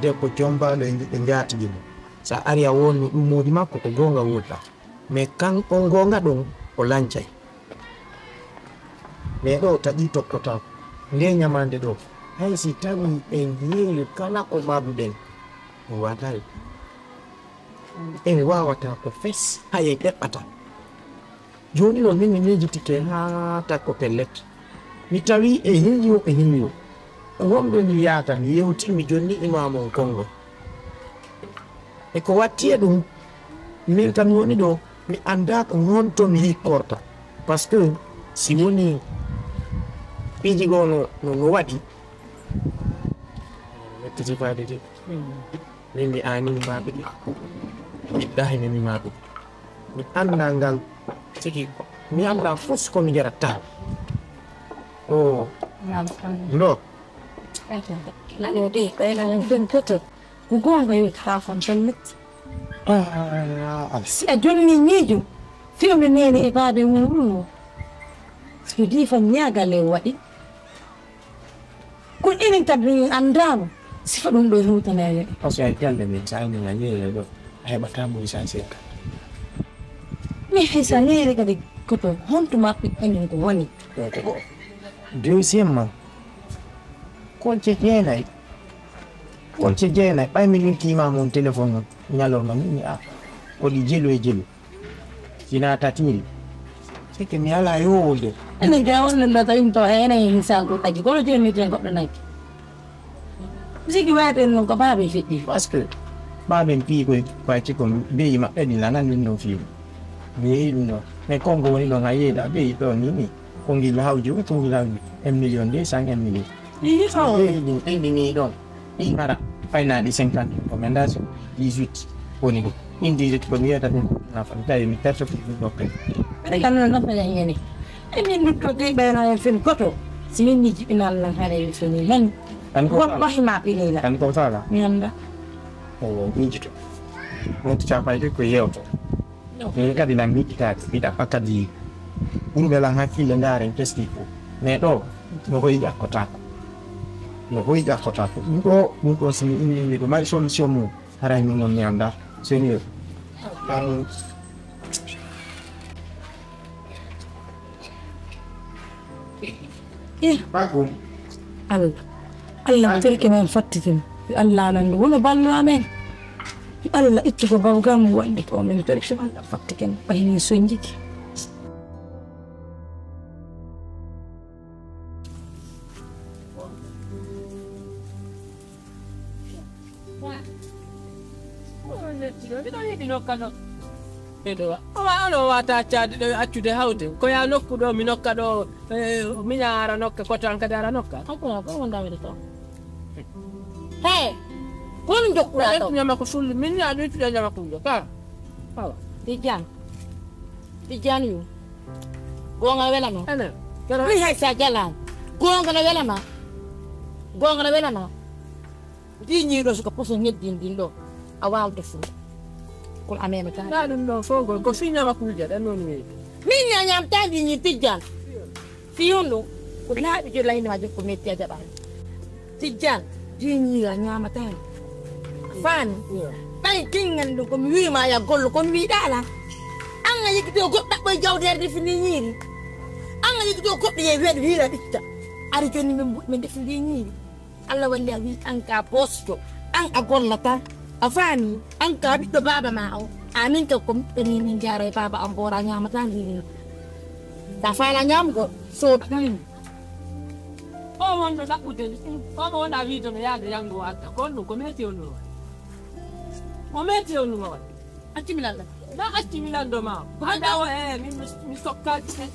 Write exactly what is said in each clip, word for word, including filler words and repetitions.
Debbo jombaaɗo e njaatigi mum. So a ari a wonno ɗum moodi makko ko goonga wooda. Mais kan on goonga ɗon o lancay. Mais ɗo taƴi tokkotaako. Nde ñamaande ɗo hay si tawi en yeeyi kala ko maruɗen o waɗay. En waawata ko fes hay en eɓɓata. Jooni noon min mi miijitike haa takko pellet. Mi tawi e hinyo e hinyo. Wonɓe mi yaata mi yewti mi jonni imam on konngol. E ko watti e ɗum min kam woni ɗo mi annda ko honto mi hikkorta. Parce que si woni piiji goo no no waɗi. Mettiti faade de. Min mi aani maaɓe ɗi. Billahi min mi maaɓe. Mi annda ngal tigi. Mi annda fof ko mi jarata. O ndo. Ayo de ɓayna en fen toto. Ko goonga yewtata kon pellet. Si a jonni miijo fewde neene e baaba e mum ɗum o. So diifa ñaagal e waɗi. Ko enen kadi min anndaama sifa ɗum ɗo hewtanaaɓe. Parce que jannde min so a nani a yeeya ɗo a heɓataa mo license ka. Mi hisa neere kadi koto honto maɓɓe enen ko woni. Deuxièmement, kolce jeenayi kolce jeenayi ɓay mi nirtiima mon téléphone on ñalorma mi mi a koɗi jelu e jelu. Sina tatiri sike mi ala yowolde. Enen kay wonno ɗo tawi to hene hen sa goɗɗaji kono jonniten goɗɗo naggi. Sigi wayten noon ko baabe feƴƴi. Parce que baaben piigoy koye cikko beyi maɓɓe ɗi lanan min noon fiigo. Mi yehi ɗum ɗon mais konko woni ɗon a yeeda beyi ɗo ni ni. Ko ngila hawji ko ngila hawji un million deux cent un million. Ɗiɗi ɗin ɗiɗi ni ɗon ɗi ngara faynaɗi cinquante recommendation dix-huit woni ɗum. Ɗin dix-huit ko mi wiyata ɗum nafa tawi mi perto ko ɗum ɗoppe. Ɓe kam noon ɗoppe ne heni. Emin ndutto de ɓeyno en fin goto. Si min ni jiɓinal nan hare wi fini nan. An ko Won fala. Ɓohi ma pilila. An ko fala. Mi anda. O mijito. Wonti capayde ko yewto. Min kadi nan miɗitaade mbiɗa fakkadi ɓurɓe lan hakkille ndaaren testi ko mais ɗo no hoyi ƴakkotaako. No hoyi ƴakkotaako ɗum ɗo ɗum ɗo so mi inni miɗo mari solution mum haray min noon mi annda sérieux. Eh, Allah, Allah mo terke men fattiken. Yo Allah alandu wona ballo amen. Yo Allah ittugo bawgal mo waɗde ko men terke Allah fattiken ɓay min sonjiki. Miɗo yiɗi nokka ɗo. Ɓeɗo wa- owa ono wata accade ɗo accude hawde ko ya nokku ɗo mi nokka ɗo. Miña ara nokka koto an kadi ara nokka. Akoa ko wonda wede to. He. Kono jokkuɗa to ñama ko fulli min ya ɗum tuɗa ñama ko jo ka. Awa. Tijjan. Tijjan yu. Gonga welama. Ene. Wi hay sa jalan. Gonga na welama. Gonga na welama. Ndi ñiiɗo suka puso ñeddi ndin ɗo a wawde fu. Kono a memata na ɗum ɗo fof gol ko fi ñama kuja ɗan noon weedi. Min ñañamta ndi ñi tijjan. Fiyun ɗum ko laaɓi jo laynima jokko metti a jaɓani. Tijjan ndi ñiira ñamatani. Fani. Ɓay kingan ɗum komi wiima ya gollo komi wiɗala. An a yigito goɗɗo ɗaɓɓoye jawdere defi ndi ñiiri. An a yigito goɗɗo ye weɗo hiira ɓitta. Ari joni min mbuɗ min defi ndi ñiiri. Allah walli a wi an ka bosjo an a gollata a faami an ka ɓiɗɗo baaba ma o amin ka ko ɓiɗɗo ni min jara e baaba an bora ñamata ndini ta faala ñamgo soɗa o wonno ɗaɓɓude o mo wona wiide no yaade yango adda kon ɗum ko meti on ɗum ko meti on ɗum o acci mi lalla na acci mi lando ma ko hada o e min mi sokkaji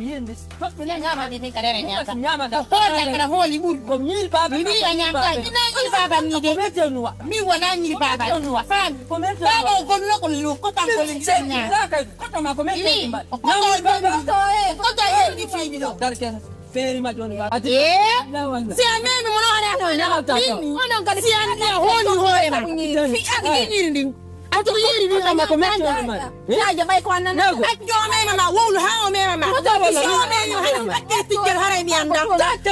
Yende. Ina ñama de min kadere ñamta. Ñama da. Ko hoda kana holi buri. Ko mil baba. Mil baba ñamta. Ina mil baba ni de. Mete nuwa. Mi wona mil baba nuwa. Fan. Ko mete. Baba o gonno ko lo ko tan ko le senya. Ko to ma ko mete. Ko to baba. Ko to e di fini do. Darken. Feri ma don ba. Eh. Si a memi mo no ana ko na. Onon kadi si an ya holi hore ma. Fi an ni ni. Ato yiri ni kama ko mete ma. Aja bai ko anan. Ajo mema ma wulu ha o mema ma. Ko to ba. Ajo mema ma. Ajo mema ma.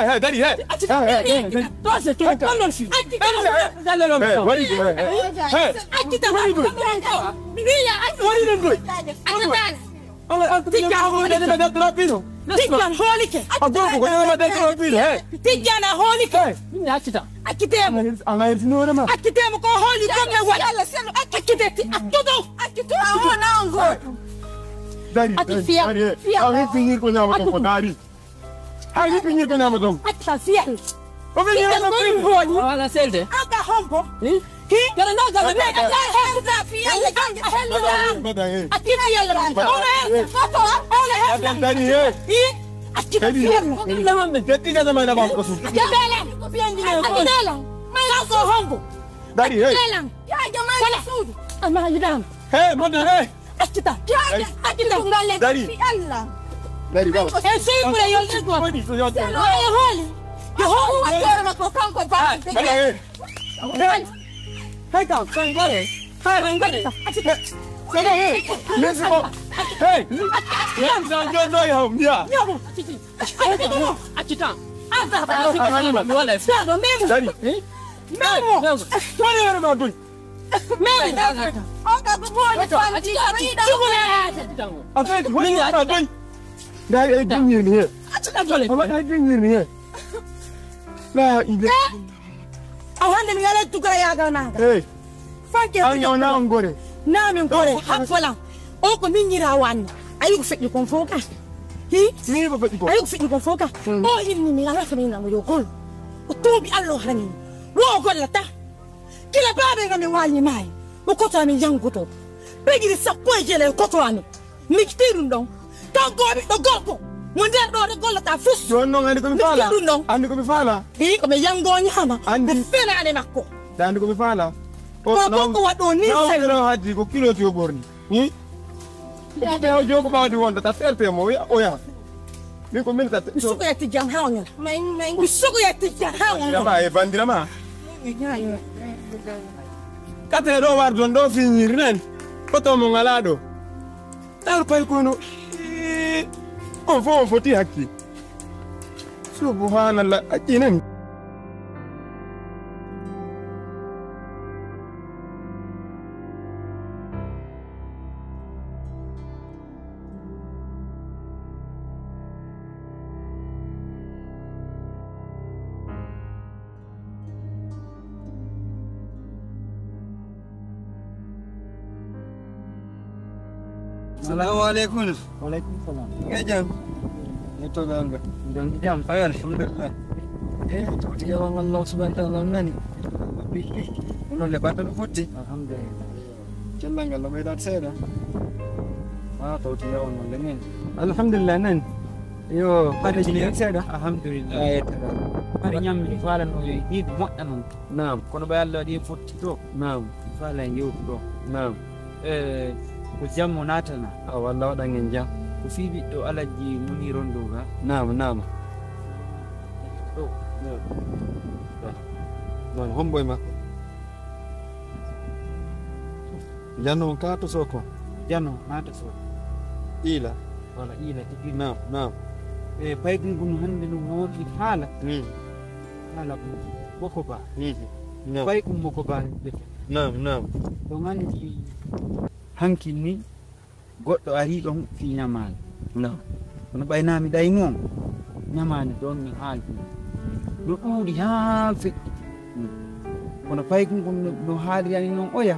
hey, hey, dari, hey. Hey, hey, hey, hey. Hey, hey, hey. Hey, wari, hey, hey. Hey. Wari ɗum ɗoy. Tijjaan hoolike. Tijjaan hoolike. A gorko ko ene waɗa e kala piɗo, he. Tijjaan a hoolike. He. Min mi accita. Acciteemo. A ŋayri-, a ŋayrtinoore ma. Acciteemo ko hooli golle waɗa. Accite ti-, accuɗo. Accuɗo. A wona on gooto. Dari, dari, dari, he. A wi piñir ko ñaama ko dari. Hay ni piñir ko ñaama ɗum. Acca fiyal. O wi ñaama ɗum. Wala selde. Aga hombo. Hi? Hi? Gara na gara na. Acca fiyal. Mbaɗa he. Acca fiyal. Ona he. Foto. Ona he. Adan dari he. Hi? Acca fiyal. Kadi. Tetti ka sama na ba ko su. Acca bela. Ko biyan dina ko. Acca bela. Mala ko hombo. Dari he. Bela. Ya jama'a suudu. Amma yidam. He, mbaɗa he. Accita. Dari. Accita. Dari. Fi Allah. Dari, baba. E sey ɓura yolde go. Woni so yolde. Ay, hooli. Yo hooli. Waɗɗoore makko kanko ba. Ah, bala, eh. Hey, kam, kan gore. Hey, kan gore. Accita. Hey, hey. Merci beaucoup. Hey. Yan, yan, yan, yan, yan. Accita. Accita. Accita. Dari. Memo. Memo. Wani wani ma dun. Memo. O ka ko boni fanti. Cugu na yata. Afet, wani ma dun. Dari, ay, dun yin he. Accita dole. Ama, ay, dun yin he. La ilaha. A wande mi yala tukara ya ga na. Hey. Fanke. An yau na an gore. Na min gore. Habbalan. O ko min yira wanni. Ayi ko feƴƴi kon fof ka. Hi? Min ko feƴƴi kon. Ayi ko feƴƴi kon fof ka. Hmm. O inni mi ala fami na mo yo gol. O tuubi Allah harani. Wo gollata. Kila baabe ngam mi wali maayi. O koto amin janguto. Pegiri sappo e jeego koto amin. Mi ƴetti ɗum ɗon. Kanko o ɓiɗɗo gorko. Mo nder ɗo de gollata fus. Jooni noon anndi ko mi faala. Mi ƴetti ɗum ɗon. Anndi ko mi faala. Ii, ko mi yanngoo ñaama. Anndi. Ko fenaande makko. Da anndi ko mi faala. O ko non, ko waɗɗo ni na o sel. Ɗo haddi ko kilo ti o ɓorni. Hmm? Ko ɓe o jogo ɓawdi wonda ta serpe mo oya, oya. Min ko min ta. Mi sukoya tijjan haa o ñala. Min, min. Mi sukoya tijjan haa o ñala. Dama e bandira ma. Kate ɗo war don ɗo fiñiri nen. Foto mo ngala ɗo. Ɗar pay kono. On fof on foti hakki. Subhanallah, hakki nen. Salamu aleykum. Waleykum salam. Ngeen jam? Ngeen toog am nga? Ngeen jam? Ay, alhamdulillah. Eh, to ti yawan Allah subhanahu wa ta'ala nani. Onon le batal fotti. Alhamdulillah. Cellal ngal no ɓeydaade seeɗa. Wala tawti yawan noon le men. Alhamdulillah nan. Yo, hade jini seeɗa. Alhamdulillah. Ay, tara. Hari ñammi faalano e hiiɓe moƴƴa noon. Naam. Kono ɓe Allah waɗi fotti to. Naam. Faala e yewtu ɗo. Naam. Eh, ko jam mo naatana. Awa, Allah waɗan en jam. Ko fii ɓiɗɗo Alhaji Muniru on ɗo ga. Naam, naam. Ɗo. Naam. Naam, hombo e makko. Jano on ka to Soko? Jano, na to Soko. Ila. Wala ila tigi. Naam, naam. E, paykun kun hande no wonti haala. Hmm. Haala kun. Boko ba. Hmm. Naam. Paykun boko ba. Naam, naam. To ngandi hanki ni goɗɗo ari ɗon fii ñamaale. Naam. Kono ɓay naa mi ɗaynu on. Ñamaande ɗoon no haaldi, no ɗuuɗi haa feƴƴi. Kono paykun kon no, no haalirani noon oya,